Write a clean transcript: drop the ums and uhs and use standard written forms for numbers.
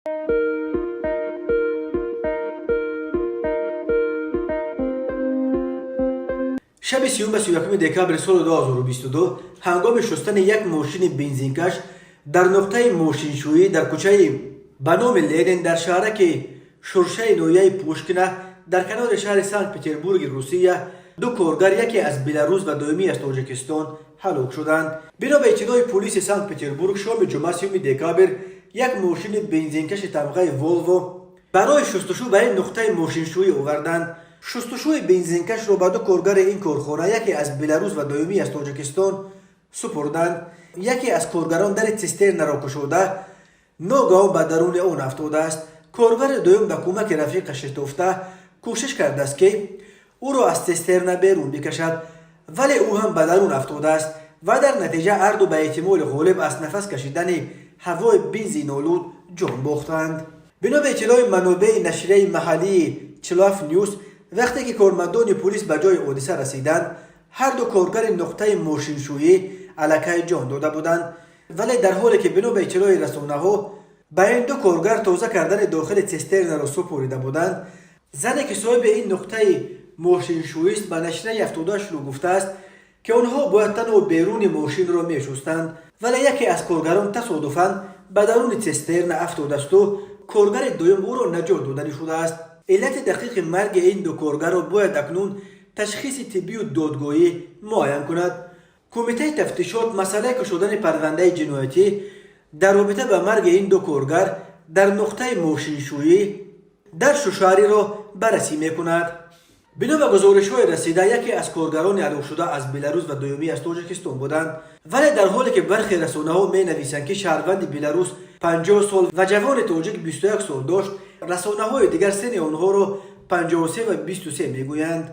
Шаби 30 ба 31 декабри соли 2022 ҳангоми шустани як мошини бензинкаш дар нуқтаи мошиншӯӣ дар кӯчаи ба номи Ленин дар шаҳраки Шуршаи ноҳияи Пушкина дар канори шаҳри Санкт Петербурги Русия ду коргар, яке аз Беларус ва дуюмӣ аз Тоҷикистон, ҳалок шуданд. Бино ба иттилои пулиси Санкт Петербург, шоми ҷумъа, 30 декабр, як мошини бензинкаши тамғаи Волво барои шустушӯ ба ин нуқтаи мошиншӯӣ оварданд. Шустушӯи бензинкашро ба ду коргари ин корхона, яке аз Беларус ва дуюмӣ аз Тоҷикистон, супурданд. Яке аз коргарон дари цистернаро кушода, ногаҳон ба даруни он афтодааст. Коргари дуюм ба кӯмаки рафиқаш шитофта кӯшиш кардааст, ки ӯро аз цистерна берун бикашад, вале ӯ ҳам ба дарун афтодааст ва дар натиҷа ҳарду ба эҳтимоли ғолиб аз нафас кашидани ҳавои бензинолуд ҷон бохтанд. Бино ба иттилои манобеи нашрияи маҳаллии Чилав Нюс, вақте ки кормандони пулис ба ҷои ҳодиса расиданд, ҳарду коргари нуқтаи мошиншӯӣ аллакай ҷон дода буданд. Вале дар ҳоле ки, бино ба иттилои расонаҳо, ба ин ду коргар тоза кардани дохили цистернаро супорида буданд, зане, ки соҳиби ин нуқтаи мошиншӯист, ба нашрияи 78 ру гуфтааст, ки онҳо бояд танҳо беруни мошинро мешустанд, вале яке аз коргарон тасодуфан ба даруни цистерна афтодасту коргари дуюм ӯро наҷот доданӣ шудааст. Иллати дақиқи марги ин ду коргарро бояд акнун ташхиси тиббию додгоҳӣ муайян кунад. Кумитаи тафтишот масъалаи кушодани парвандаи ҷиноятӣ дар робита ба марги ин ду коргар дар нуқтаи мошиншӯӣ дар Шушариро баррасӣ мекунад. Бино ба гузоришҳои расида, яке аз коргарони ҳалокшуда аз Беларус ва дуюмӣ аз Тоҷикистон буданд. Вале дар ҳоле ки бархе расонаҳо менависанд, ки шаҳрванди беларус 50 сол ва ҷавони тоҷик 21 сол дошт, расонаҳои дигар синни онҳоро 53 ва 23 мегӯянд.